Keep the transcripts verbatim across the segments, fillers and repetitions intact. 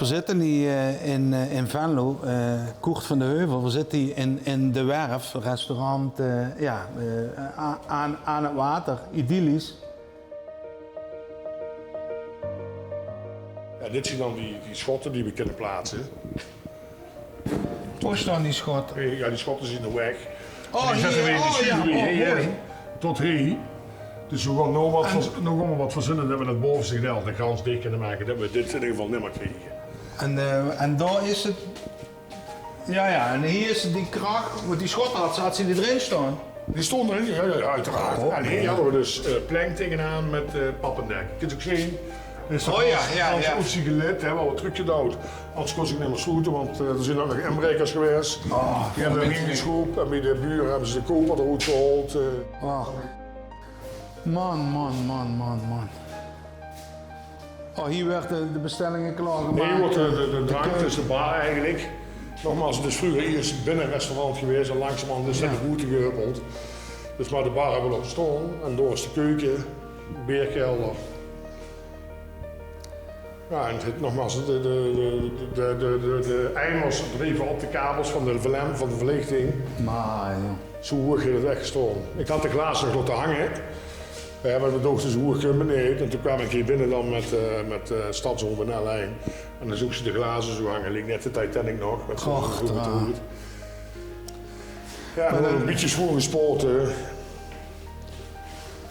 Veer zitte hie, eh, in, eh, in Venlo, eh, Koert van de Heuvel. Veer zitte hie in, in De Werf, restaurant, eh, jao, eh, a-, aan, aan 't water, idyllisch. Jao, dit zien dan die, die schotte die v'r kinne plaatse. Wo staon die schotte? Eh, jao, die schotte zien in de waeg. Oh, die zètte v'r hie, oh, jao, hie, oh, mooi. Tot hie. Dus v'r gaon noe get verz-, noe gaon v'r get verzinne det v'r det baoveste gedeelte gans dich kinne make, det v'r dit in eder geval neet mie kriege. En, eh, en dao is 't, jao, jao, en hie is die krach, want die schotte had, had ze die d'rin staon? Die staon d'rin, jao, jao, jao, oeteraard. Oh, jao. En hie hadde v'r dus, eh, plank taengenaan mit, eh, pappendek. Kins se ouch zeen, is det gans, jao, gans oetgelit, hè, waal get trökgedouwd. Anders kós ich neet mie sloete, want, eh, d'r zien ouch nog inbraekers gewaes. Oh, die höbbe d'r ingesjroep en bie de bure höbbe ze de koper d'roet gehaold, eh. Oh. Man, man, man, man, man. Oh, hie waere de, de bestellinge klaorgemaak. Hie weurt de, de, de drank, dus de bar eigelik. Nogmaals, 't is vreuger iers binne restaurant gewaes en langzamerhand is 't nao boete gehuppeld. Dus, mer de bar höbbe v'r nog staon en dao is de keuke, beerkelder. Jao, en 't, nogmaals, de, de eimers dreve op de kabels van de verlem-, van de verlichting. Mer, jao. Zoe hoeg haet 't ech gestaon. Ich had de glaze nog laote hange. Jao, mer v'r dochte, zoe hoeg kump 't neet. En toen kwaam ich hie binne dan mit, eh, mit, eh, Stadshonden L één. En dan zoog se de glaze zoe hange. Liek net de Titanic nog. Mit zoe'n groete hood. Jao, mer gewoon dan e bietje sjoon gespote.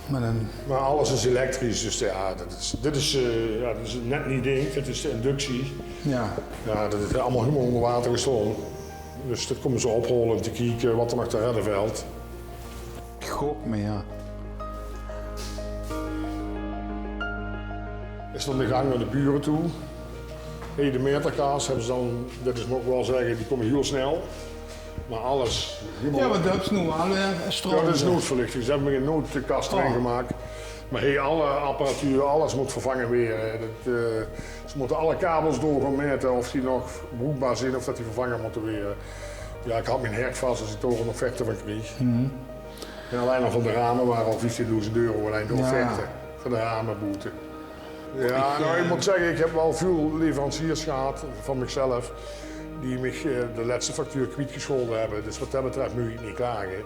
Mer dan... Mer alles is elektrisch, dus jao, det is, dit is, eh, jao, dit is 'n net nie dink, det is de inductie. Jao. Jao, det is allemaol hielemaol ónger water gestaon. Dus det kómme ze ophaole óm te kieke waat d'r nog te redde vèlt. God, mer jao. Is dan de gang nao de bure toe. Hie, de meterkas höbbe ze dan, det is, mót ich waal zègke, die kómme hiel snel. Mer alles hielemaol... Jao, want det höbs se noe al weer stroum. Jao, det is noodverlichting. Ze höbbe 'n noodkas d'rin gemaak. Mer hie, alle apparatuur, alles mót vervange waere. Det, eh, ze mótte alle kabels door gaon maete of die nog broekbaar zeen of det die vervange mótte waere. Jao, ich haw mien hert vas es ich dao nog verte van kreeg. En allein al van de rame wore al vieftiendoezend euro allein door verte. Van de rame boete. Jao, noe, ich mót zègke, ich höb waal väöl leveranciers gehad van mich zelf die mich, eh, de lètste factuur kwietgesjolde höbbe. Dus waat det betröf mót ich neet klage.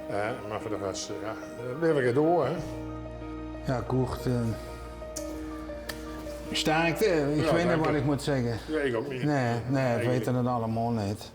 Eh, mer veur de res, eh, jao, laeve v'r door, hè. Jao, Koert, eh, sterkte. Ich weit neet waat ich mót zègke. Jao, ich ouch neet. Nae, nae, v'r weite 't allemaol neet.